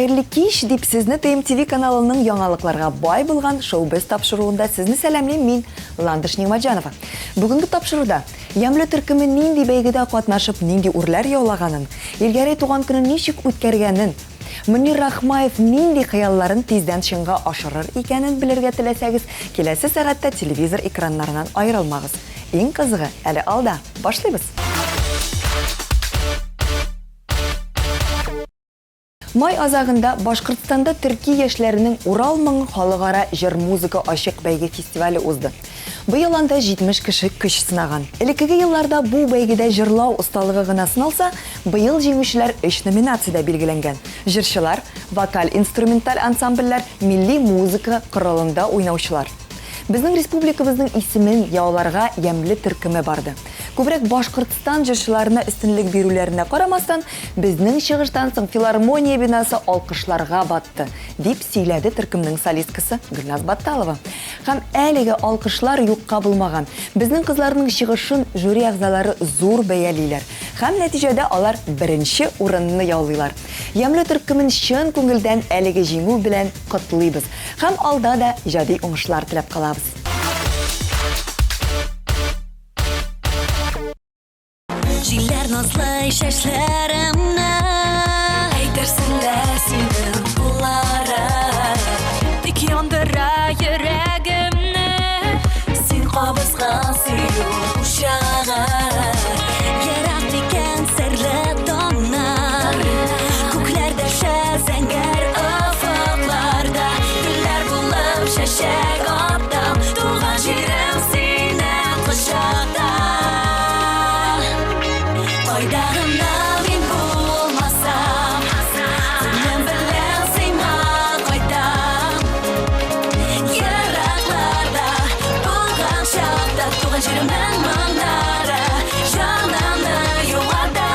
Хәерле кич дип сезне ТМТВ каналының яңалыкларга бай булган Шоу-без тапшыруында сезне сәламлим мин, Ландыш Нигъмәтҗанова. Бүгенге тапшыруда Ямьле төркеме нинди бәйгедә катнашып нинди үрләр яулаганын, Илгәрәй туган көнен ничек үткәргәнен, Мөнир Рахмаев нинди хыялларын тиздән чынга ашырыр икәнен белергә теләсәгез, киләсе сәгатьтә телевизор экраннарыннан аерылмагыз. Иң кызыгы әле алда. Башлыйбыз! Май азагында Башкортстанда төрки яшьләренең Урал моңы халыкара җыр-музыка ачык бәйге фестивале узды. Быел анда 70 кеше көч сынаган. Элеккеге елларда бу бәйгедә җырлау осталыгы гына сыналса, быел җиңүчеләр өч номинациядә билгеләнгән, җырчылар, вокаль-инструменталь ансамбльләр, милли музыка коралында уйнаучылар. Безнең республикабызның исемен яуларга Ямьле төркеме барды. Күбрәк Башкортстан җырчыларына өстенлек бирүләренә карамастан, безнең чыгыштан соң филармония бинасы алкышларга батты, дип сөйләде төркемнең солисткасы Гөлназ Батталова. Һәм әлеге алкышлар юкка булмаган. Безнең кызларның чыгышын жюри әгъзалары зур бәялиләр. Һәм нәтиҗәдә алар беренче урынны яулыйлар. Ямьле төркемен чын күңелдән әлеге җиңү белән котлыйбыз һәм алда да иҗади уңышлар теләп калабыз. Җилләр назлый чәчләремне. Әйтерсең лә синең кулларың Тик яндыра йөрәгемне. Син кабызган сөю учагы. Ерак микән серле таңнар? Күкләр дәшә зәңгәр офыкларда. Гөлләр булып чәчәк атам. Туган җирем сине кочакта. Кайда гына мин булмасам, Күңелем белән сиңа кайтам. Еракларда булган чакта Туган җиремнең моңнары җанымны юата.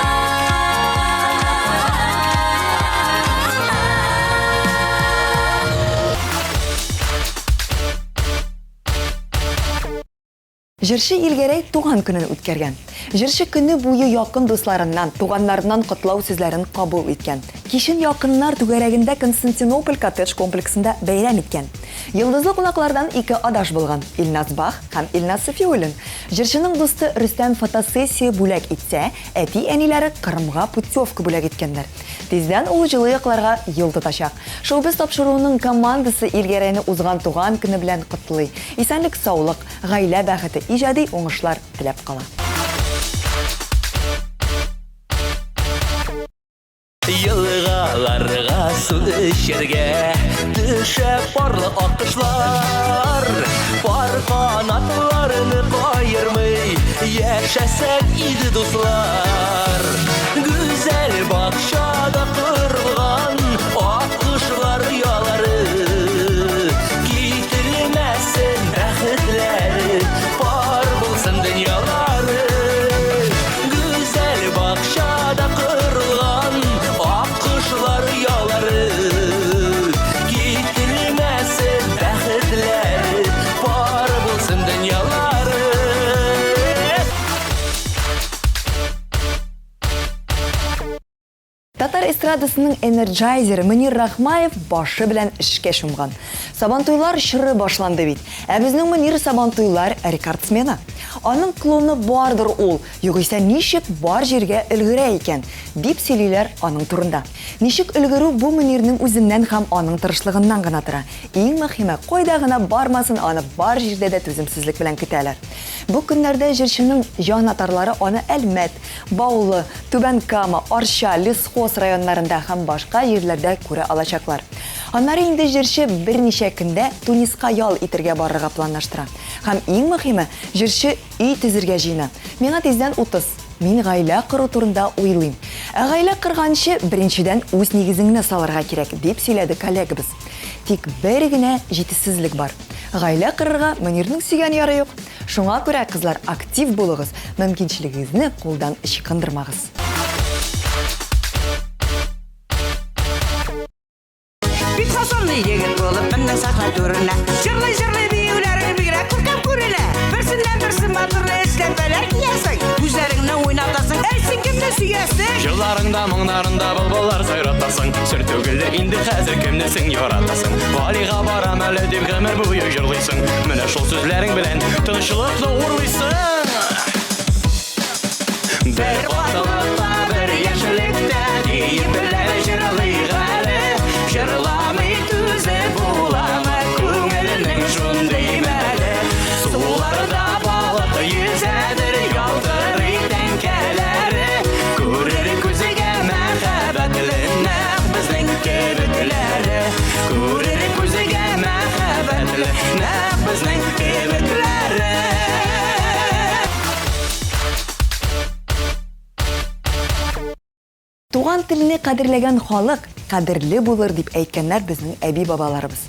Җырчы Илгәрәй туган көнен үткәргән. Җырчы көне буе якын дусларыннан, туганнарыннан котлау сүзләрен кабул иткән. Кичен якыннар түгәрәгендә Константинополь коттедж комплексында бәйрәм иткән. Йолдызлы кунаклардан ике адаш булган, Илназ Бах һәм Илназ Сафиуллин. Җырчының дусты Рөстәм фотосессия бүләк итсә, әти-әниләре Кырымга путевка бүләк иткәннәр. Тиздән ул җылы якларга юл тотачак. Шоу-без тапшыруының командасы Илгәрәйне узган туган көне белән котлый. Исәнлек-саулык, гаилә бәхете, иҗади уңышлар теләп кала. Елгаларга су эчәргә төшә парлы аккошлар. Пар канатларын каермый яшәсәк иде, дуслар. Гүзәл бакчада корылган аккошлар оялары, кителмәсен бәхетләре, пар булсын дөньялары. Гүзәл бакчада корылган аккошлар оялары, кителмәсен бәхетләре, пар булсын дөньялары. Татар эстрадасының энерджайзеры Мөнир Рахмаев башы белән эшкә чумган. Сабантуйлар чоры башланды бит. Ә безнең Мөнир Сабантуйлар рекордсмены. Аның клоны бардыр ул, югыйсә ничек бар җиргә өлгерә икән, дип сөйлиләр аның турында. Ничек өлгерү бу Мөнирнең үзеннән һәм аның тырышлыгыннан гына тора. Иң мөһиме, кайда гына бармасын, аны бар җирдә дә түземсезлек белән көтәләр. Бу көннәрдә җырчының җанатарлары аны Әлмәт, Баулы, Түбән Кама, Арча, Лесхоз районнарында һәм башка җирләрдә күрә алачаклар. Аннары инде җырчы берничә көндә Туниска ял итергә барырга планлаштыра. Һәм иң мөһиме, җырчы өй төзергә җыена. Миңа тиздән 30. Мин гаилә кору турында уйлыйм. Ә гаилә корганчы, беренчедән үз нигезеңне салырга кирәк, дип сөйләде коллегабыз. Тик бер генә җитешсезлек бар. Гаилә корырга Мөнирнең сөйгән яры юк. Шуңа күрә, кызлар, актив булыгыз, мөмкинчелегегезне кулдан ычкындырмагыз. Бик фасонлы егет булып мендең сәхнә түренә. Җырлый-җырлый биюләрең бигрәк күркәм күренә. менә, берсеннән-берсе матур эшләпәләр киясең, күзләреңне уйнатасың. Әй, син кемне сөясең? Җырларыңда, моңнарында былбыллар сайратасың. Сер түгелдер инде хәзер кемне син яратасың. Галига барам әле дип гомер буе җырлыйсың. Менә шул сүзләрең белән тынычлыкны урлыйсың. Бер катылыкта, бер яшьлектә диеп белән җырлыйк әле. Җырламый түзеп буламы күңелнең шундый мәле. Суларда балык йөзәдер, ялтырый тәңкәләре. Күрер күзгә мәхәббәтле нәкъ безнең кебекләре. Күрер күзгә мәхәббәтле нәкъ безнең кебекләре. Туган телне кадерләгән халык кадерле булыр дип әйткәннәр безнең әби-бабаларыбыз.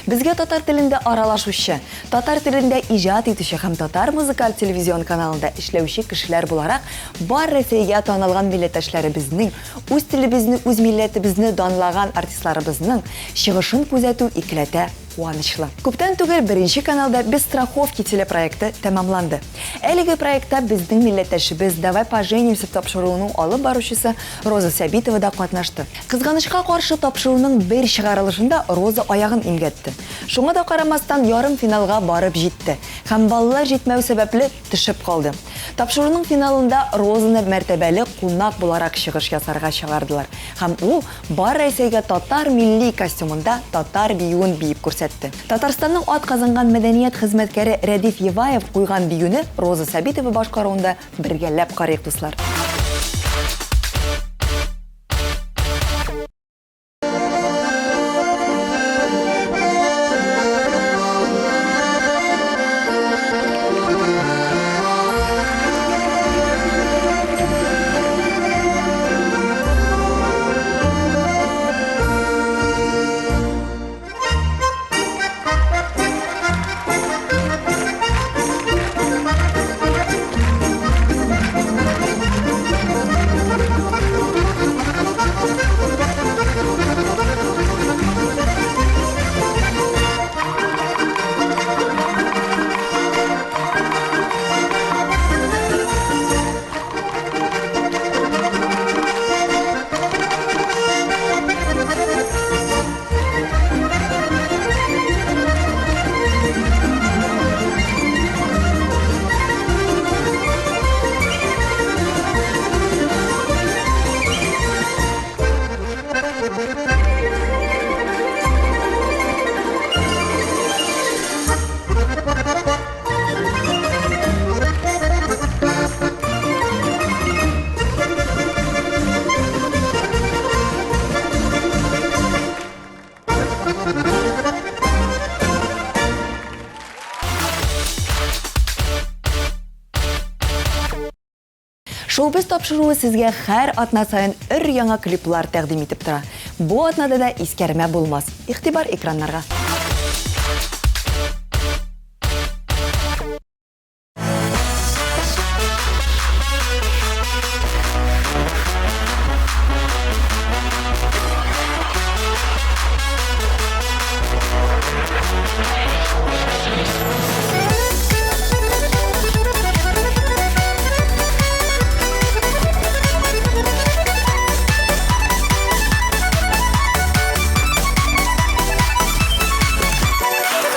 Безгә татар телендә аралашучы, татар телендә иҗат итүче һәм татар музыкаль телевизион каналында эшләүче кешеләр буларак бар Рәсәйгә танылган милләттәшләребезнең, үз телебезне, үз милләтебезне данлаган артистларыбызның чыгышын күзәтү икеләтә куанычлы. Күптән түгел Беренче каналда Без страховки телепроекты тәмамланды. Әлеге проектта безнең милләттәшебез Давай поженимся тапшыруының алып баручысы Роза Сәбитова да катнашты. Кызганычка каршы, тапшыруның бер чыгарылышында Роза аягын имгәтте. Шуңа да карамастан, ярымфиналга барып җитте һәм баллар җитмәү сәбәпле төшеп калды. Тапшыруның финалында Розаны мәртәбәле кунак буларак чыгыш ясарга чыгардылар һәм ул Бар Рәсәйгә татар милли костюмында татар биюен биеп күрсәтте. Татарстанның атказанган мәдәният хезмәткәре Рәдиф Еваев куйган биюне Роза Сабитова башкаруында бергәләп карыйк, дуслар. Шоу-біз тапшыруы сезгә һәр атна саен өр-яңа клиплар тәкъдим итеп тора. Бу атнада да искәрмә булмас. Игътибар экраннарга.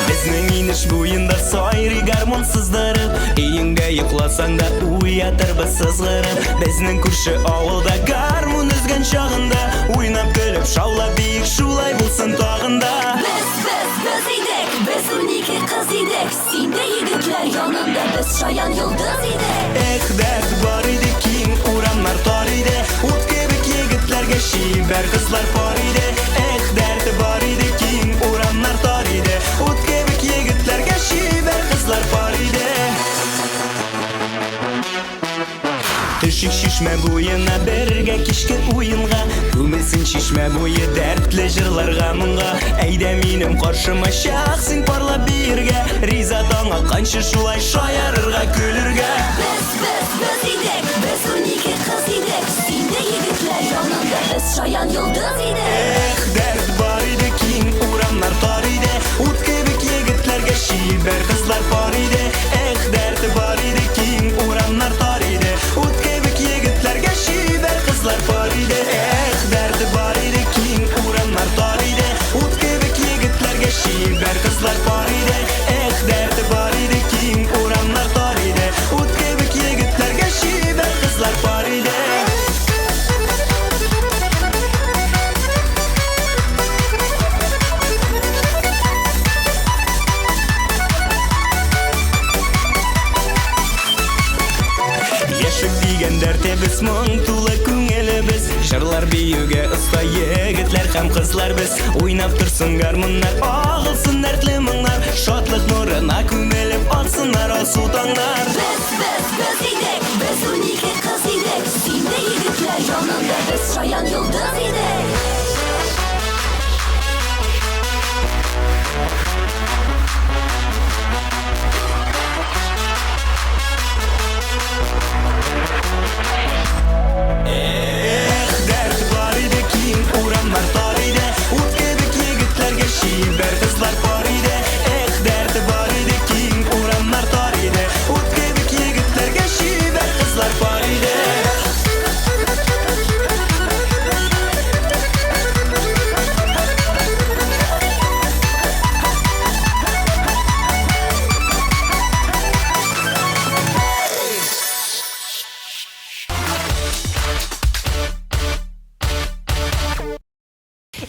Безнең инеш буенда сайрый гармун сыздырып, Өеңдә йокласаң да уятырбыз сызгырып. Безнең күрше авылда гармун өзгән чагында, Уйнап көлеп шаулап биек шулай булсын тагын да. Без, без, без идек, без 12 кыз идек, Син дә егетләр янында без шаян йолдыз идек. Эх, дәрт бар иде, киң урамнар тар иде, Ут кебек егетләргә чибәр кызлар пар иде. Эх, дәрт бар иде, киң урамнар тар иде, Ут кебек егетләргә чибәр кызлар пар иде. Төшик чишмә буена бергә кичке уенга, Күмелсен чишмә буе дәртле җырларга моңга. Әйдә минем каршыма чак син парлап биергә, Риза таң атканчы шулай шаярырга, көлергә. Без, без, без идек, без 12 кыз идек, Син дә егетләр янында без шаян йолдыз идек. Эх, дәрт бар иде, киң урамнар тар иде, Ут кебек егетләргә чибәр кызлар пар иде. чибәр кызлар пар иде. Эх, дәрте бар иде, киң урамнар тар иде. Ут кебек егетләргә чибәр кызлар пар иде. Яшьлек дигән дәртебез, моң тулы күңелебез. Җырлар биюгә оста егетләр һәм кызлар без. Уйнап торсын гармуннар, агылсын дәртле моңнар. Шатлык нурына күмелеп атсыннар алсу таңнар. Без, без, без идек, без 12 кыз идек. Син дә егетләр янында без шаян йолдыз идек. Эх, дәрт бар иде, киң урамнар тар иде. Ут кебек егетләргә чибәр кызлар пар иде. Эх, дәрт бар иде, киң урамнар тар иде. Ут кебек егетләргә чибәр кызлар пар иде.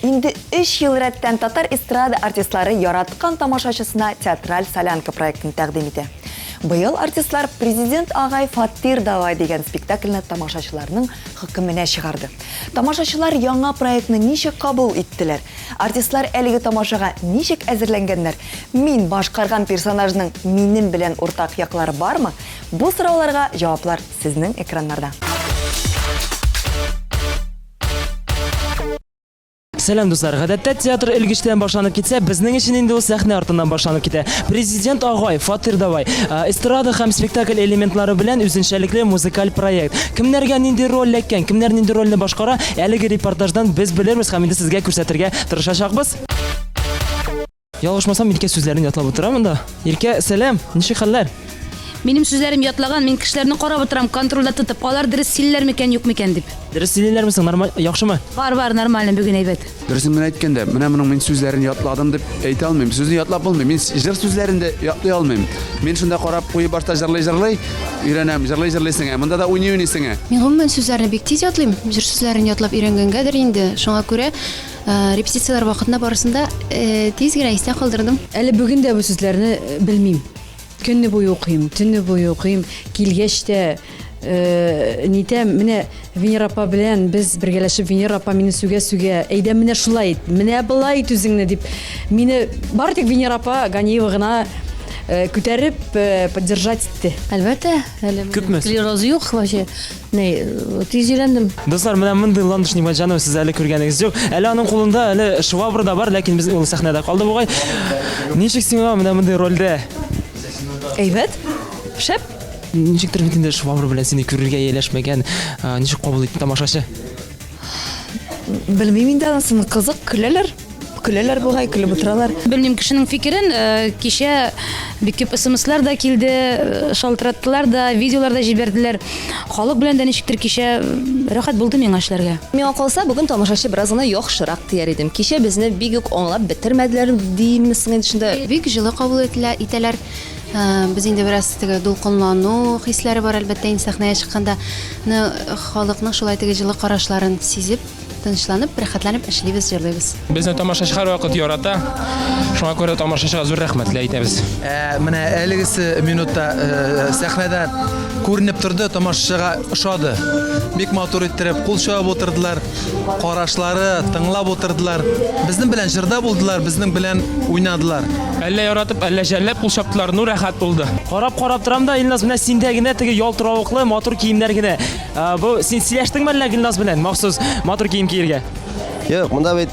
Инде өч ел рәттән татар эстрада артистлары яраткан тамашачысына Театраль солянка проектын тәкъдим итә. Быел артистлар Президент агай фатир давай дигән спектакльне тамашачыларның хөкеменә чыгарды. Тамашачылар яңа проектны ничек кабул иттеләр? Артистлар әлеге тамашага ничек әзерләнгәннәр? Мин башкарган персонажның минем белән уртак яклары бармы? Бу сорауларга җаваплар сезнең экраннарда. Сәлам, дуслар. Гадәттә театр элгечтән башланып китсә, безнең өчен инде ул сәхнә артыннан башланып китә. Президент агай, фатир давай. Эстрада һәм спектакль элементлары белән үзенчәлекле музыкаль проект. Кемнәргә нинди роль эләккән, кемнәр нинди рольне башкара, әлеге репортаждан без белербез һәм инде сезгә күрсәтергә тырышачакбыз. Ялгышмасам, Иркә сүзләрен ятлап утыра монда. Иркә, сәлам, ничек хәлләр? Минем сүзләрем ятлаган, мин кешеләрне карап утырам, контрольдә тотып, алар дөрес сөйлиләр микән, юк микән дип. Дөрес сөйлиләрме соң, нормаль, яхшымы? Бар, бар, нормально, бүген әйбәт. Дөресен генә әйткәндә, менә моның мин сүзләрен ятладым дип әйтә алмыйм. Сүзне ятлап булмый. Мин җыр сүзләрен дә ятлый алмыйм. Мин шунда карап куеп башта җырлый-җырлый өйрәнәм, җырлый-җырлый сеңә. Монда да уйный-уйный сеңә. Мин гомумән сүзләрне бик тиз ятлыйм. Җыр сүзләрен ятлап өйрәнгәнгәдер инде. Шуңа күрә Репетицияләр вакытында барысын да тиз генә истә калдырдым. Әле бүген дә бу сүзләрне белмим. Көнне буе укыйм, төнне буе укыйм. Килгәч тә нитәм, менә Венера апа белән без бергәләшеп, Венера апа мине сүгә-сүгә, әйдә менә шулай ит, менә болай ит үзеңне дип, мине бары тик Венера апа Ганиева гына күтәреп, поддержать итте. Әлбәттә, әле Күпме? Склероз юк вообще. Ни, тиз өйрәндем. Дуслар, менә мондый Ландыш Нигъмәтҗанова сез әле күргәнегез юк. Әле аның кулында әле швабра да бар, ләкин без ул сәхнәдә калды бугай. Ничек сиңа менә мондый рольдә? Әйбәт. Шәп. Ничектер бит инде швабра белән сине күрергә ияләшмәгән, ничек кабул итте тамашачы? Белмим инде анысын, кызык, көләләр. Көләләр бугай, көлеп утыралар. Белмим кешенең фикерен, э, кичә бик күп смслар да килде, э, шалтыраттылар да, видеолар да җибәрделәр. Халык белән дә ничектер кичә э, рәхәт булды миңа эшләргә. Миңа калса, бүген тамашачы бераз гына яхшырак дияр идем. Кичә безне бик үк аңлап бетермәделәр димме соң инде шунда. Бик җылы кабул ителә, итәләр. Без инде бераз теге дулкынлану хисләре бар, әлбәттә, инде сәхнәгә чыкканда. Халыкның шулай теге җылы карашларын сизеп, тынычланып, рәхәтләнеп эшлибез, җырлыйбыз. Безне тамашачы һәрвакыт ярата. Шуңа күрә тамашачыга зур рәхмәтле әйтәбез. Ә, менә әлегесе минутта э, сәхнәдә күренеп торды, тамашачыга ошады. Бик матур иттереп кул чабып утырдылар, карашлары тыңлап утырдылар. Безнең белән җырда булдылар, безнең белән уйнадылар. Әллә яратып, әллә жәлләп кул чаптылар, ну рәхәт булды. Карап-карап торам да, Илназ, менә синдә генә теге ялтыравыклы матур киемнәр генә. Ә, бу син сөйләштеңме әллә Гөлназ белән махсус матур кием киергә? Юк, монда бит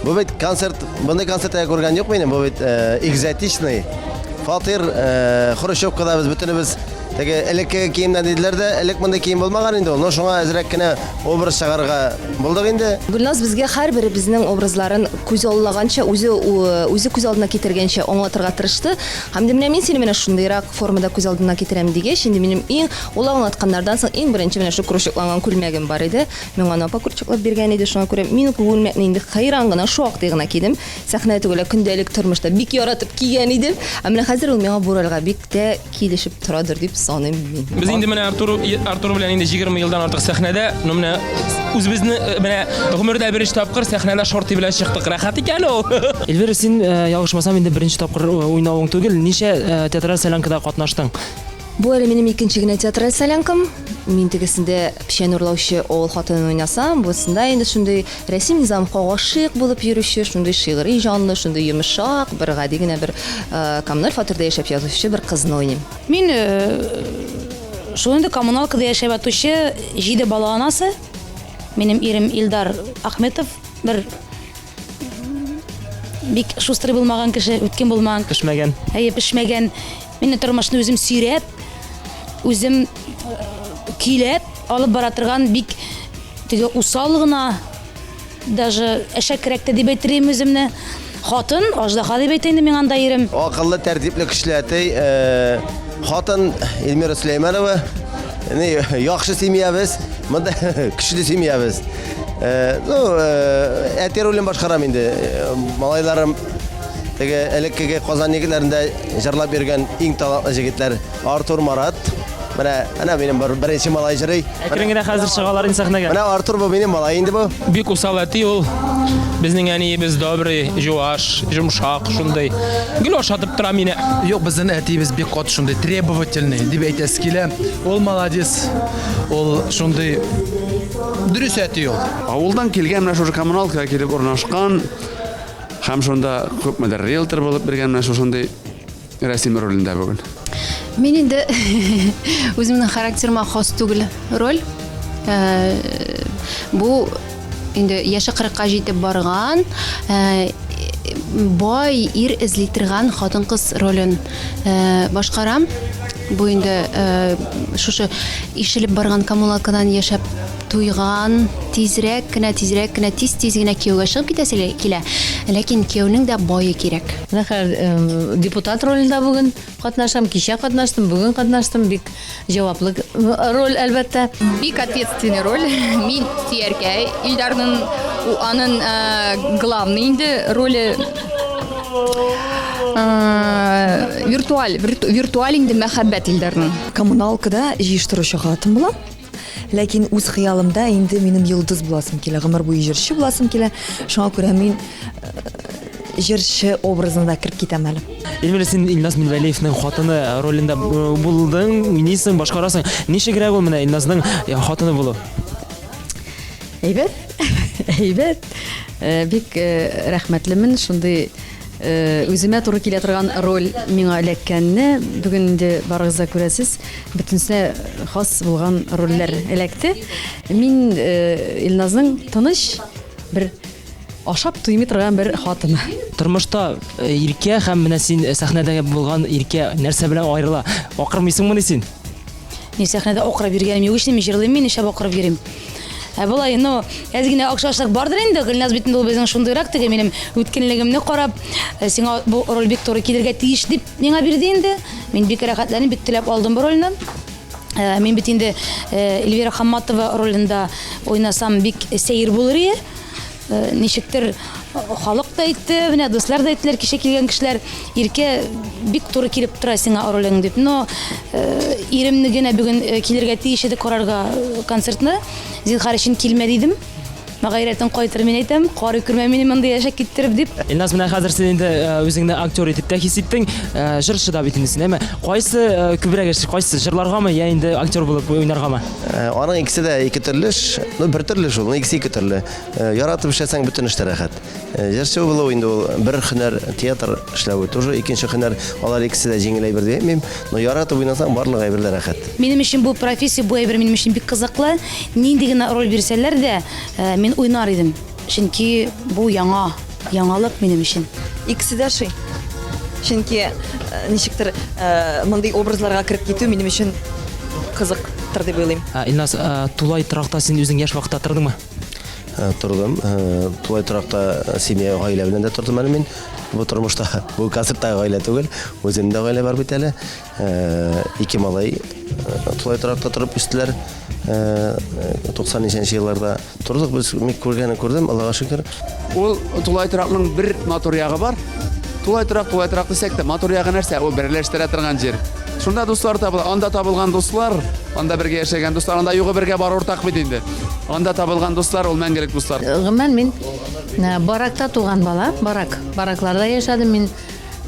бу бит концерт, мондый концерт әле күргән юк минем, бу бит э, экзотичный. Фатир, э, Хрущевкада без бөтенебез Теге элеккеге киемнән диделәр дә, элек мондый кием булмаган инде ул. Но шуңа әзрәк кенә образ чыгарырга булдык инде. Гөлназ безгә һәрберебезнең образларын күз аллаганча, үзе үзе күз алдына китергәнчә аңлатырга тырышты. Һәм дә менә мин сине менә шундыйрак формада күз алдына китерәм дигәч, инде минем иң ул аңлатканнардан соң иң беренче менә шул кружокланган күлмәгем бар иде. Миңа аны апа кружоклап биргән иде, шуңа күрә мин ул күлмәкне инде хәйран гына, шактый гына кидем. Сәхнәдә түгел, ә көндәлек тормышта бик яратып кигән идем. Ә менә хәзер ул миңа бу рольгә бик тә килешеп торадыр дип саныйм мин. Без инде менә Артур, Артур белән инде 20 елдан артык сәхнәдә, ну менә үзебезне э, менә гомердә беренче тапкыр сәхнәдә шорты белән чыктык. Рәхәт икән ул. Эльвира, син э, ялгышмасам, инде беренче тапкыр э, уйнавың түгел. Ничә театраль солянкада катнаштың? Бу әле минем икенче генә театраль солянкам. Мин тегесендә печән урлаучы авыл хатынын уйнасам, бусында инде шундый Рәсим Низамовка гашыйк булып йөрүче, шундый шигъри җанлы, шундый йомшак, бер гади генә бер э, коммуналь фатирда яшәп язучы бер кызны уйныйм. Мин э, шул инде коммуналкада яшәп ятучы җиде бала анасы. Минем ирем Илдар Ахметов бер бик шустрый булмаган кеше, үткен булмаган. Пешмәгән. Әйе, пешмәгән. Мин тормышны үзем сөйрәп, үзем көйләп алып бара торган бик теге усал гына, даже әшәкерәк тә дип әйтер идем үземне. Хатын, аждаһа дип әйтә инде миңа анда ирем. Акыллы, тәртипле, көчле әти. Э, хатын Эльмира Сөләйманова. Ни, яхшы семьябез. Монда көчле семьябез. Э, ну, э, әти ролен башкарам инде. Малайларым теге элеккеге Казан егетләрендә Җырлап йөргән иң талантлы җегетләр Артур Марат. Менә, әнә минем бер, беренче малай җырый. Әкрен генә хәзер чыгалар инде сәхнәгә. Менә Артур бу минем малай инде бу. Бик усал әти ул. Безнең әниебез добрый, җуаш, йомшак, шундый. Гел ашатып тора мине. Юк, безнең әтиебез бик каты шундый требовательный дип әйтәсе килә. Ул молодец. Ул шундый дөрес әти ул. Авылдан килгән, менә шушы коммуналкага килеп урнашкан. Һәм шунда күпмедер риэлтор булып биргән менә шушындый Рәсим ролендә бүген. Мин инде үземнең характерыма хас түгел роль. Э, бу инде яше 40-ка җитеп барган, э, бай ир эзли торган хатын-кыз ролен э, башкарам. Бу инде шушы ишелеп барган коммуналкадан яшәп Туйган, тизрәк кенә, тизрәк кенә, тиз-тиз генә кияүгә чыгып китәсе килә. Ләкин кияүнең дә бае кирәк. Менә хәзер депутат ролендә бүген катнашам. Кичә катнаштым, бүген катнаштым. Бик җаваплы роль, әлбәттә. Бик ответственный роль. Мин сөяркә Илдарның, аның главный инде роле. Виртуаль, виртуаль инде мәхәббәт Илдарның. Коммуналкада җыештыручы хатын була. Ләкин үз хыялымда инде минем йолдыз буласым килә, гомер буе җырчы буласым килә. Шуңа күрә мин э, җырчы образына да кереп китәм әле. Эльмира, син Илназ Минвәлиевның хатыны ролендә э, булдың, уйныйсың, башкарасың. Ничегрәк ул менә Илназның э, хатыны булу? Әйбәт, әйбәт. Бик рәхмәтлемен шундый үземә туры килә торган роль миңа эләккәнне. Бүген инде барыгыз да күрәсез, бөтенесенә хас булган рольләр эләкте. Мин Илназның тыныч бер ашап туймый торган бер хатыны. Тормышта Иркә һәм менә син сәхнәдә булган Иркә нәрсә белән аерыла? Акырмыйсыңмыни син? Мин сәхнәдә акырып йөргәнем юк ич, мин җырлыйм, мин нишләп акырып йөрим? Ә болай, ну, әз генә акчашлык бардыр инде. Гөлназ бит инде ул безнең шундыйрак теге минем үткенлегемне карап, э, сиңа бу роль бик туры килергә тиеш дип миңа бирде инде. Мин бик рәхәтләнеп, бик теләп алдым бу рольне. Э, мин бит инде э, Эльвира Хамматова ролендә уйнасам бик сәер булыр иде. Э, ничектер халык та әйтте, менә дуслар да әйттеләр, кичә килгән кешеләр, Иркә бик туры килеп тора сиңа ролең дип. Но э, иремне генә бүген э, килергә тиеш иде карарга концертны. Зинһар өчен килмә дидем. Мәгайрәтен кайтыр мин әйтәм, карый күрмә мине мондый яшә киттереп дип. Илназ, менә хәзер син инде үзеңне актер итеп тә хис иттең, җырчы да бит инде син, әйме? Кайсы күбрәк эш, кайсы җырларгамы, я инде актер булып уйнаргамы? Аның икесе дә ике төрле эш, ну бер төрле шул, икесе ике төрле. Э, яратып эшләсәң, бөтен эштә рәхәт. Э, җырчы булу инде ул бер һөнәр, театр эшләү тоже икенче һөнәр. Алар икесе дә җиңел әйбер дип әйтмим, но яратып уйнасаң, барлык әйбер дә рәхәт. Минем өчен бу профессия, бу әйбер минем өчен бик кызыклы. Нинди генә роль бирсәләр дә, э, мин уйнар идем. Чөнки бу яңа, яңалык минем өчен. Икесе дә ошый. Чөнки ничектер мондый образларга кереп китү минем өчен. кызыктыр дип уйлыйм. Илназ, тулай торакта син үзең яшь вакытта тордыңмы? Тордым. Тулай торакта семья, гаилә белән дә тордым әле мин. Бу тормышта, бу концерттагы гаилә түгел, үземнең дә гаилә бар бит әле. Ике малай тулай торакта торып үстеләр. 90 ничәнче елларда тордык без, мин күргәнен күрдем, Аллага шөкер. Ул тулай торакның бер матур ягы бар. Тулай торак, тулай торак дисәк тә, матур ягы нәрсә? Ул берләштерә торган җир. Шунда дуслар табыла. Анда табылган дуслар, анда бергә яшәгән дуслар, анда югы бергә бар уртак бит инде. Анда табылган дуслар, ул мәңгелек дуслар. Гомумән, мин баракта туган бала, барак, баракларда яшәдем мин.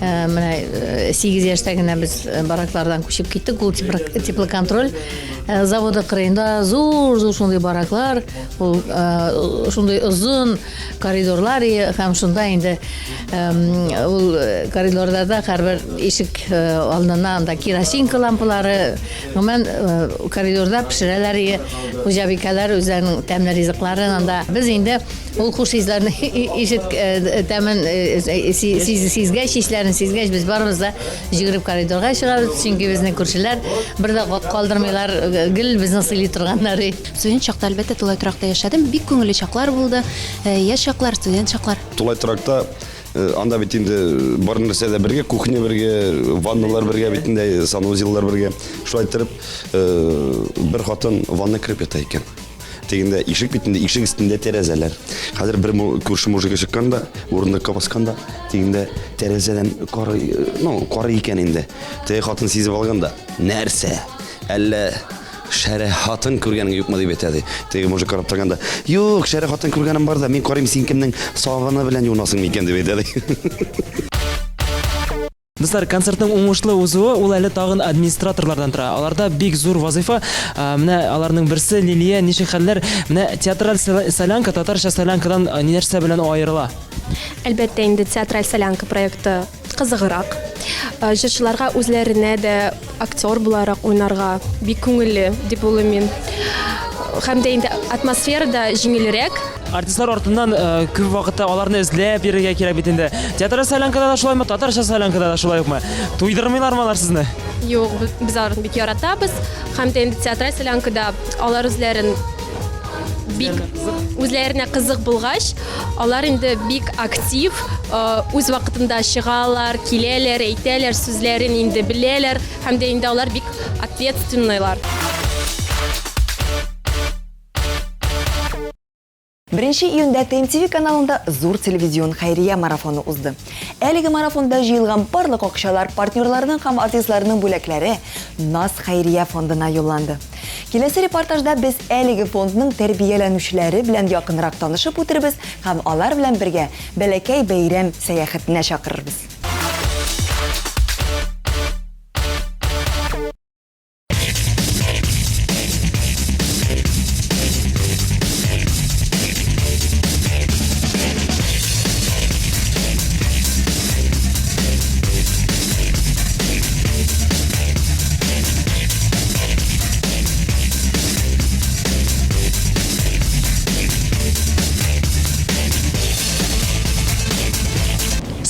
Менә 8 яшьтә генә без бараклардан күчеп киттек. Ул теплоконтроль заводы кырыенда зур-зур шундый бараклар, ул шундый озын коридорлар һәм шунда инде ул коридорларда һәрбер ишек алдына анда керосинка лампалары, гомумән коридорда пешерәләр хуҗабикәләр үзләренең тәмле ризыкларын анда. Без инде Ул хуш исләрне ишет тәмен сизгәч, исләрен сизгәч, без барыбыз да йөгереп коридорга чыгабыз, чөнки безнең күршеләр бер дә калдырмыйлар, гел безне сыйлый торганнар. Студент чакта, әлбәттә, тулай торакта яшәдем. Бик күңелле чаклар булды. Яшь чаклар, студент чаклар. Тулай торакта анда бит инде бар нәрсә дә бергә, кухня бергә, ванналар бергә бит инде, санузеллар бергә. Шулай иттереп, бер хатын ванна кереп ята икән. Тегендә ишек бит инде, ишек өстендә тәрәзәләр. Хәзер бер күрше мужигы чыккан да, урындыкка баскан да, тегендә тәрәзәдән карый, ну, карый икән инде. Теге хатын сизеп алган да, нәрсә? Әллә шәрә хатын күргәнең юкмы дип әйтә ди. Теге мужик карап торган да, юк, шәрә хатын күргәнем бар да, мин карыйм, син кемнең сабыны белән юынасың микән дип әйтә ди. Дуслар, концертның уңышлы узуы ул әле тагын администраторлардан тора. Аларда бик зур вазыйфа. Менә аларның берсе Лилия, ничек хәлләр? Менә театраль солянка татарча солянкадан нәрсә белән аерыла? Әлбәттә инде театраль солянка проекты кызыграк. Җырчыларга үзләренә дә актер буларак уйнарга бик күңелле дип уйлыйм мин. Һәм дә инде атмосфера да җиңелрәк. Артистлар артыннан күп вакытта аларны эзләп йөрергә кирәк бит инде. Театраль солянкада да шулаймы, татарча солянкада да шулай укмы? Туйдырмыйлармы алар сезне? Юк, без аларны бик яратабыз. Һәм дә инде театраль солянкада алар үзләрен бик үзләренә кызык булгач, алар инде бик актив, үз вакытында чыгалар, киләләр, әйтәләр, сүзләрен инде беләләр һәм дә инде алар бик ответственныйлар. Беренче июньдә ТМТВ каналында зур телевизион хәйрия марафоны узды. Әлеге марафонда җыелган барлык акчалар, партнерларның һәм артистларның бүләкләре Наз хәйрия фондына юлланды. Киләсе репортажда без әлеге фондның тәрбияләнүчеләре белән якынрак танышып үтербез һәм алар белән бергә бәләкәй бәйрәм сәяхәтенә чакырырбыз.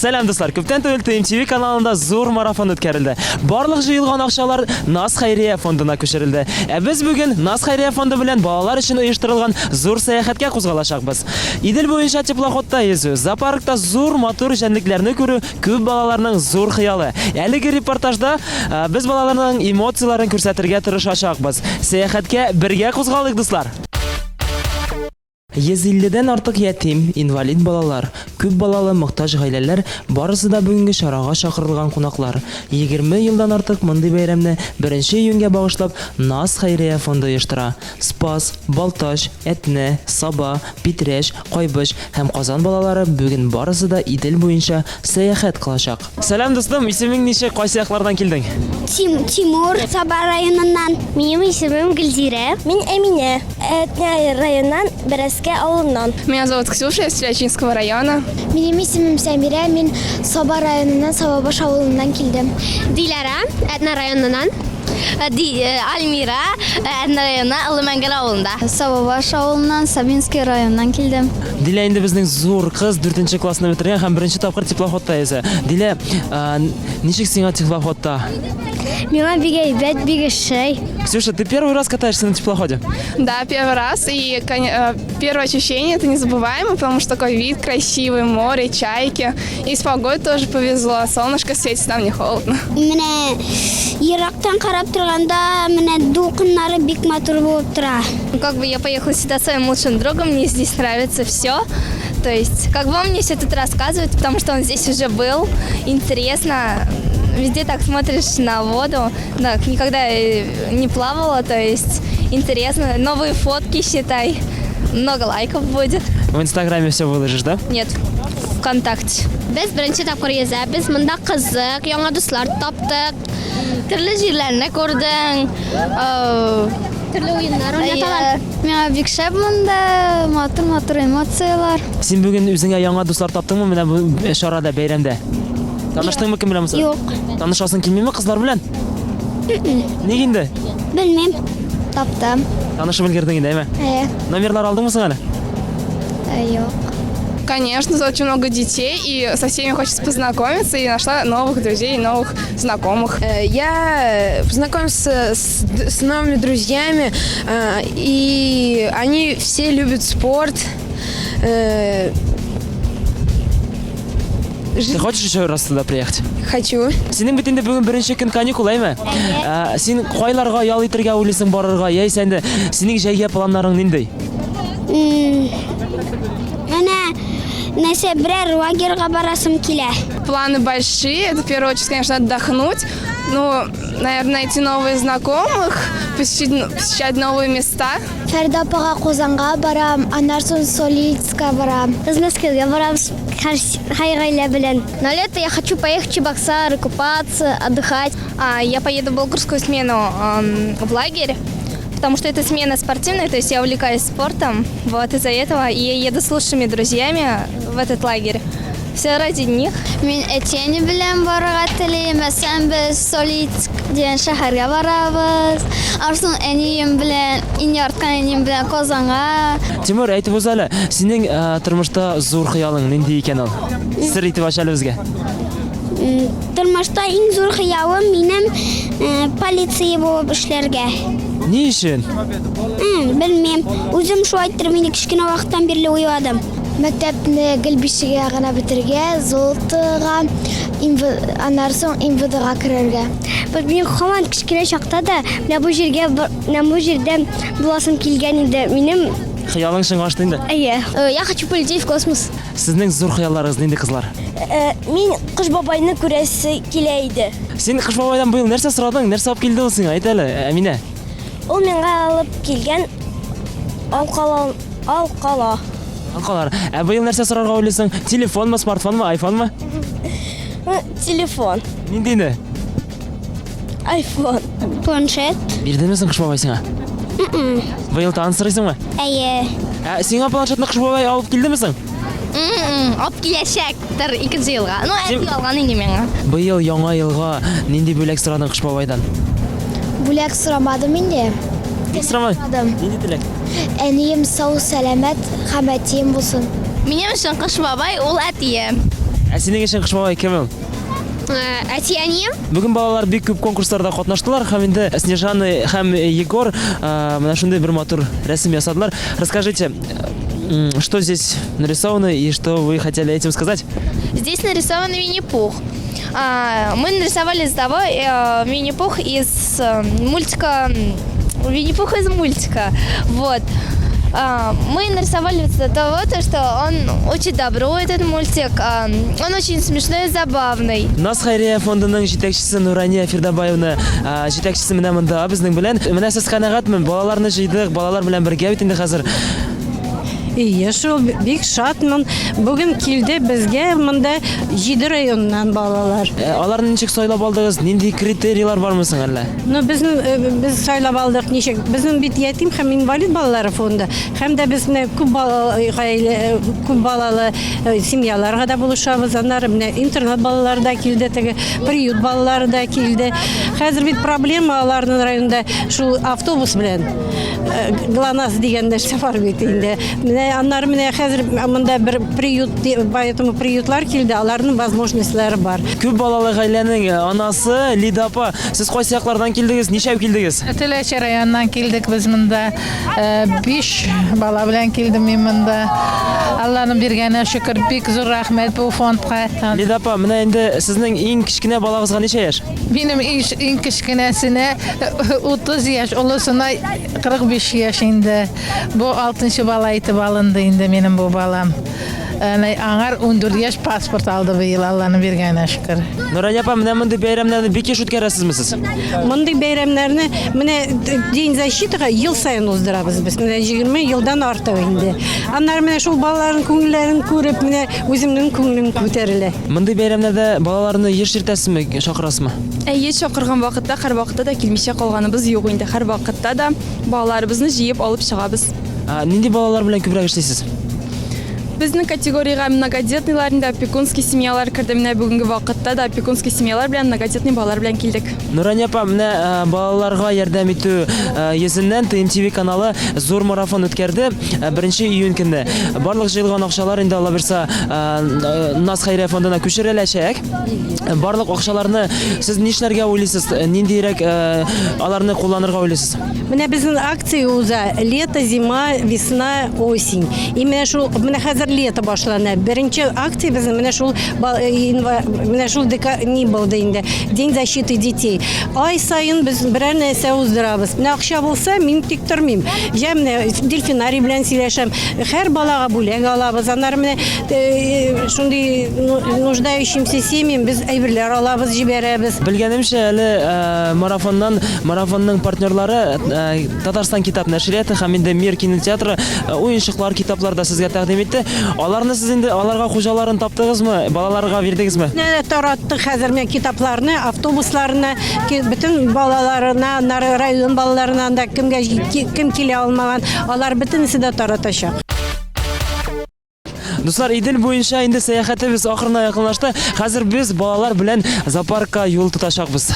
Сәлам, дуслар! Күптән түгел TMTV каналында зур марафон үткәрелде. Барлык җыелган акчалар Наз хәйрия фондына күчерелде. Ә без бүген Наз хәйрия фонды белән балалар өчен оештырылган зур сәяхәткә кузгалачакбыз. Идел буенча теплоходта йөзү, зоопаркта зур матур җәнлекләрне күрү күп балаларның зур хыялы. Әлеге репортажда без балаларның эмоцияләрен күрсәтергә тырышачакбыз. Сәяхәткә бергә кузгалыйк, дуслар! 150 дән артык ятим, инвалид балалар, күп балалы мохтаҗ гаиләләр, барысы да бүгенге чарага чакырылган кунаклар. 20 елдан артык мондый бәйрәмне беренче июньгә багышлап Наз хәйрия фонды оештыра. Спас, Балтач, Әтнә, Саба, Питрәч, Кайбыч һәм Казан балалары бүген барысы да Идел буенча сәяхәт кылачак. Сәлам, дустым, исемең ничек, кайсы яклардан килдең? Тим, Тимур, Саба районыннан. Минем исемем Гөлзирә. Мин Әминә, Әтнә районыннан, Бәрәскә авылыннан. Меня зовут Ксюша, я с Челячинского района. Минем исемем Сәмирә, мин Саба районыннан, Сабабаш авылыннан килдем. Диләрә, Әтнә районыннан. Альмира, Әтнә районы, Олы Мәңгәр авылында. Сабабаш авылыннан, Сабинский районыннан килдем. Дилә инде безнең зур кыз, дүртенче классны бетергән һәм беренче тапкыр теплоходта йөзә. Дилә, ничек сиңа теплоходта? Миңа бик әйбәт, бик ошый. Ксюша, ты первый раз катаешься на теплоходе? Да, первый раз. И первое ощущение это незабываемо, потому что такой вид красивый, море, чайки. И с погодой тоже повезло. Солнышко светит, нам не холодно. Менә ерактан карап торганда, менә дулкыннары бик матур булып тора. Ну, как бы я поехала сюда своим лучшим другом, мне здесь нравится все. То есть, как бы он мне все тут рассказывает, потому что он здесь уже был, интересно. Везде так смотришь на воду, так, никогда э, не плавала, то есть интересно. Новые фотки, считай, много лайков будет. В Инстаграме все выложишь, да? Нет, ВКонтакте. Без беренче тапкыр йөзәбез, монда кызык, яңа дуслар таптык. Төрле җирләрне күрдең. Төрле уеннар уйнаталар. Миңа бик шәп монда, матур-матур эмоцияләр. Син бүген үзеңә яңа дуслар таптыңмы менә бу чарада, бәйрәмдә? Таныштыңмы кем белән булса? Юк. Танышасың килмиме кызлар белән? Ник инде? Белмим. Таптым. Танышып өлгердең инде, әйме? Әйе. Номерлар алдыңмы соң әле? Юк. Конечно, тут очень много детей, и со всеми хочется познакомиться, и нашла новых друзей, новых знакомых. Я познакомился с, с новыми друзьями, и они все любят спорт. Ты хочешь еще раз туда приехать? Хочу. Синең бит инде бүген беренче көн каникул, әйме? Ә, Син кайларга ял итәргә уйлыйсың барырга, яисә инде синең җәйгә планнарың нинди? Менә нәрсә берәр лагерьга барасым килә. Планы большие. Это в первую очередь, конечно, отдохнуть. Ну, наверное, найти новых знакомых, посетить, посещать новые места. Фәрдә апага Казанга барам, аннан соң Солицка барам. Без Мәскәүгә барабыз һәр гаилә белән. На лето я хочу поехать в Чебоксары, купаться, отдыхать. А, я поеду в Болгорскую смену в лагерь, потому что это смена спортивная, то есть я увлекаюсь спортом. Вот из-за этого и я еду с лучшими друзьями в этот лагерь. Все ради них. Мин әти-әни белән барырга телим. Мәсәлән, без Солицк дигән шәһәргә барабыз. Аннан соң әнием белән, иң яраткан әнием белән Казанга. Тимур, әйтеп уз әле, синең э, тормышта зур хыялың нинди икән ул? Сер итеп ач әле безгә. Тормышта иң зур хыялым минем э, полиция булып эшләргә. Ни өчен? Белмим. Үзем шулай иттереп инде кечкенә вакыттан бирле уйладым. Мәктәпне гел бишегә генә бетерергә, золотога, аннары соң МВДга керергә. Мин һаман кечкенә чакта да менә бу җиргә, менә бу җирдә буласым килгән иде. Минем Хыялың чынга ашты инде. Әйе. Э, я хочу полететь в космос. Сезнең зур хыялларыгыз нинди, кызлар? Э, мин Кыш бабайны күрәсе килә иде. Син Кыш бабайдан быел нәрсә сорадың? Нәрсә алып килде ул сиңа? Әйт әле, Әминә. Ул миңа алып килгән алкала, алкала. Алкалар. Ә быел нәрсә сорарга уйлыйсың? Телефонмы, смартфонмы, айфонмы? Телефон. Ниндине? Айфон. Планшет. Бирдеме соң Кыш бабай сиңа? Быел тагын сорыйсыңмы? Әйе. Ә сиңа планшетны Кыш бабай алып килдеме соң? Алып киләчәктер икенче елга. Ну, әти алган инде миңа. Быел яңа елга нинди бүләк сорадың Кыш бабайдан? Бүләк сорамадым инде. Ник сорамадың? Нинди теләк? Әнием сау, сәламәт һәм әтием булсын. Минем өчен Кыш бабай ул әтием. Ә синең өчен Кыш бабай кем ул? Э, әти-әнием. Бүген балалар бик күп конкурсларда катнаштылар һәм инде Снежана һәм Егор э, менә шундый бер матур рәсем ясадылар. Расскажите, что здесь нарисовано и что вы хотели этим сказать? Здесь нарисован Винни-Пух. А, мы нарисовали с того э, Винни-Пух из мультика Винни-Пух из мультика. Вот. А, мы нарисовали из-за того, то, что он очень добро, этот мультик. А, он очень смешной и забавный. Наз хәйрия фондының җитәкчесе Нурания Фирдабаевна а, җитәкчесе менә монда безнең белән. Менә сез канәгатьме? Балаларны җыйдык, балалар белән бергә бит инде хәзер. Ие, шул бик шатмын. Бүген килде безгә монда җиде районнан балалар. Э, аларны ничек сайлап алдыгыз? Нинди критерийлар бармы соң әллә? Ну, безнең э, без сайлап алдык ничек? Безнең бит ятим һәм инвалид балалары фонды. Һәм дә без менә күп балалы э, гаилә, күп балалы семьяларга да булышабыз. Аннары менә интернат балалары да килде, теге приют балалары да килде. Хәзер бит проблема аларның районда шул автобус белән. ГЛОНАСС дигән нәрсә бар бит инде. Менә Менә аннары менә хәзер монда бер приют, поэтому приютлар килде, аларның возможностьлары бар. Күп балалы гаиләнең анасы Лида апа, сез кайсы яклардан килдегез, ничәү килдегез? Теләче районыннан килдек без монда. Биш бала белән килдем мин монда. Алланың биргәненә шөкер, бик зур рәхмәт бу фондка. Лида апа, менә инде сезнең иң кечкенә балагызга ничә яшь? Минем иң кечкенәсенә 30 яшь, олысына 45 яшь инде. Бу алтынчы бала итеп алынды инде минем бу балам. Әнә аңар 14 яшь паспорт алды быел, Алланың биргәненә шөкер. Нурания апа, менә мондый бәйрәмнәрне бик еш үткәрәсезме сез? Мондый бәйрәмнәрне менә День защитыга ел саен уздырабыз без. Менә 20 елдан артык инде. Аннары менә шул балаларның күңелләрен күреп, менә үземнең күңелем күтәрелә. Мондый бәйрәмнәрдә балаларны еш йөртәсезме, чакырасызмы? Әйе, чакырган вакытта һәрвакытта да килмичә калганыбыз юк инде. Һәрвакытта да балаларыбызны җыеп алып чыгабыз. Нинди балалар белән күбрәк эшлисез? Безнең категориягә многодетныйлар инде опекунский семьялар керде. Менә бүгенге вакытта да опекунский семьялар белән многодетный балалар белән килдек. Нурания апа, менә э, балаларга ярдәм итү э, йөзеннән ТМТВ каналы зур марафон үткәрде э, 1 июнь көнне. Барлык җыелган акчалар инде Алла бирса Наз хәйрия фондына күчереләчәк. Барлык акчаларны сез нишләргә уйлыйсыз? Ниндирәк аларны кулланырга уйлыйсыз? Менә безнең акция уза лето, зима, весна, осень. И менә шул менә хәзер лето башлана. Беренче акция безнең менә шул э, менә шул дека ни булды инде. День защиты детей. Ай саен без берәр нәрсә уздырабыз. Менә акча булса, мин тик тормыйм. Я менә дельфинарий белән сөйләшәм. Һәр балага бүләк алабыз. Аннары менә э, шундый нуждающимся семьям без әйберләр алабыз, җибәрәбез. Белгәнемчә, әле э, марафоннан Марафонның партнерлары э, Татарстан китап нәшрияты һәм инде Мир кинотеатры э, уенчыклар, китаплар да сезгә тәкъдим итте. Аларны сез инде аларга хуҗаларын таптыгызмы? Балаларга бирдегезме? Менә тараттык хәзер менә китапларны автобусларына, бөтен балаларына, аннары район балаларына анда кемгә кем килә алмаган, алар бөтенесе дә таратачак. Дуслар, Идел буенча инде сәяхәтебез ахырына якынлашты. Хәзер без балалар белән зоопаркка юл тотачакбыз.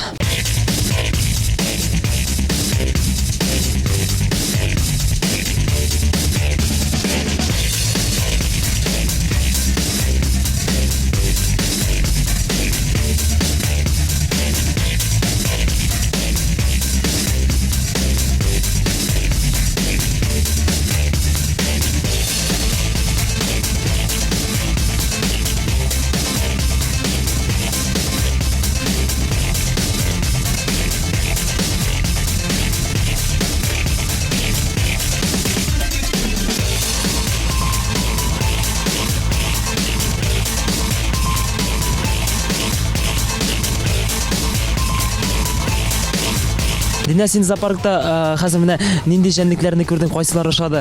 Динә, син зоопаркта э, хәзер менә нинди җәнлекләрне күрдең, кайсылары ошады?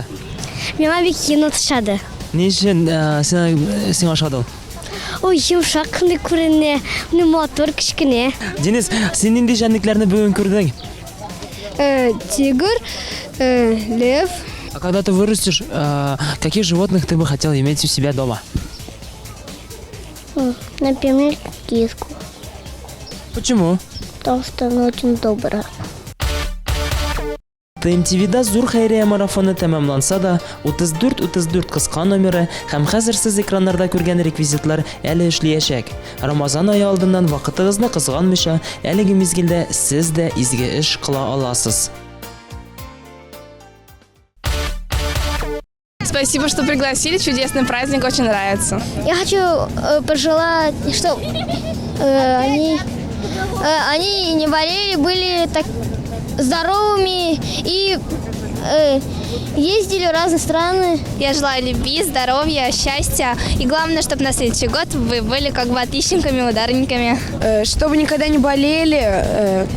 Миңа бик енот ошады. Ни өчен э, сиңа, сиңа ошады ул? Ой, йомшак кына күренә, менә матур кечкенә. Денис, син нинди җәнлекләрне бүген күрдең? Э, тигр, э, лев. А когда ты вырастешь, э, каких животных ты бы хотел иметь у себя дома? Например, киску. Почему? Потому что она очень добрая. ТМТВда зур хәйрия марафоны тәмамланса да, 34 34 кыска номеры һәм хәзер сез экраннарда күргән реквизитлар әле эшлиячәк. Рамазан ае алдыннан вакытыгызны кызганмыйча, әлеге мизгелдә сез дә изге эш кыла аласыз. Спасибо, что пригласили. Чудесный праздник, очень нравится. Я хочу э, пожелать, чтобы э, они, э, они не болели, были так здоровыми и ездили в разные страны. Я желаю любви, здоровья, счастья. И главное, чтобы на следующий год вы были как бы отличниками, ударниками. Чтобы никогда не болели,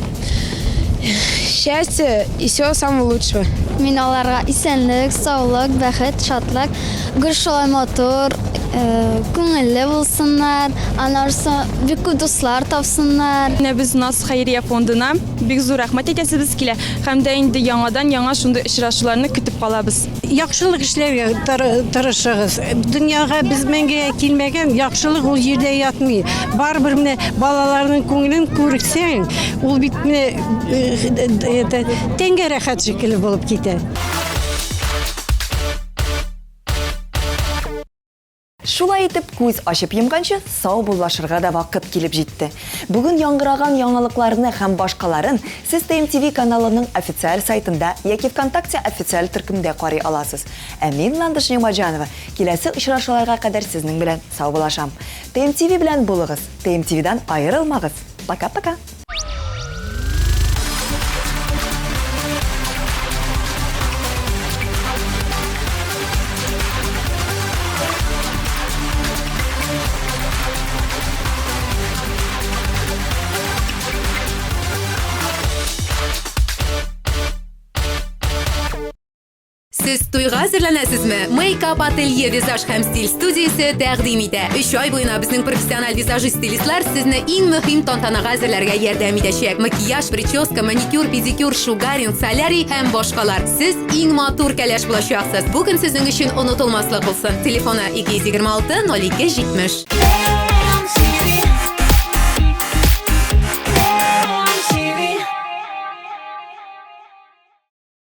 счастья и всего самого лучшего. Мин аларга исәнлек, саулык, бәхет, шатлык, гел шулай матур, э, күңелле булсыннар, аннан соң бик күп дуслар тапсыннар. Менә без Наз хәйрия фондына бик зур рәхмәт әйтәсебез килә һәм дә инде яңадан яңа шундый очрашуларны көтеп калабыз. Яхшылык эшләргә тырышыгыз. Дөньяга без мәңгегә килмәгән, яхшылык ул җирдә ятмый. Барыбер менә балаларның күңелен күрсәң, ул бит менә это тәнгә рәхәт шикелле булып китә. Шулай итеп, күз ачып йомганчы саубуллашырга да вакыт килеп җитте. Бүген яңгыраган яңалыкларны һәм башкаларын сез ТМТV каналының официаль сайтында яки ВКонтакте официаль төркемдә карый аласыз. Ә мин, Ландыш Нигъмәтҗанова, киләсе очрашуларга кадәр сезнең белән саубуллашам. ТМТV белән булыгыз, ТМТВдан аерылмагыз! Пока-пока! Сез туйга әзерләнәсезме? Мейкап ателье визаж һәм стиль студиясе тәкъдим итә. Өч ай буена безнең профессиональ визажист-стилистлар сезне иң мөһим тантанага әзерләргә ярдәм итәчәк. Макияж, прическа, маникюр, педикюр, шугаринг, солярий һәм башкалар. Сез иң матур кәләш булачаксыз. Бу көн сезнең өчен онытылмаслык булсын. Телефоны 226 02 70.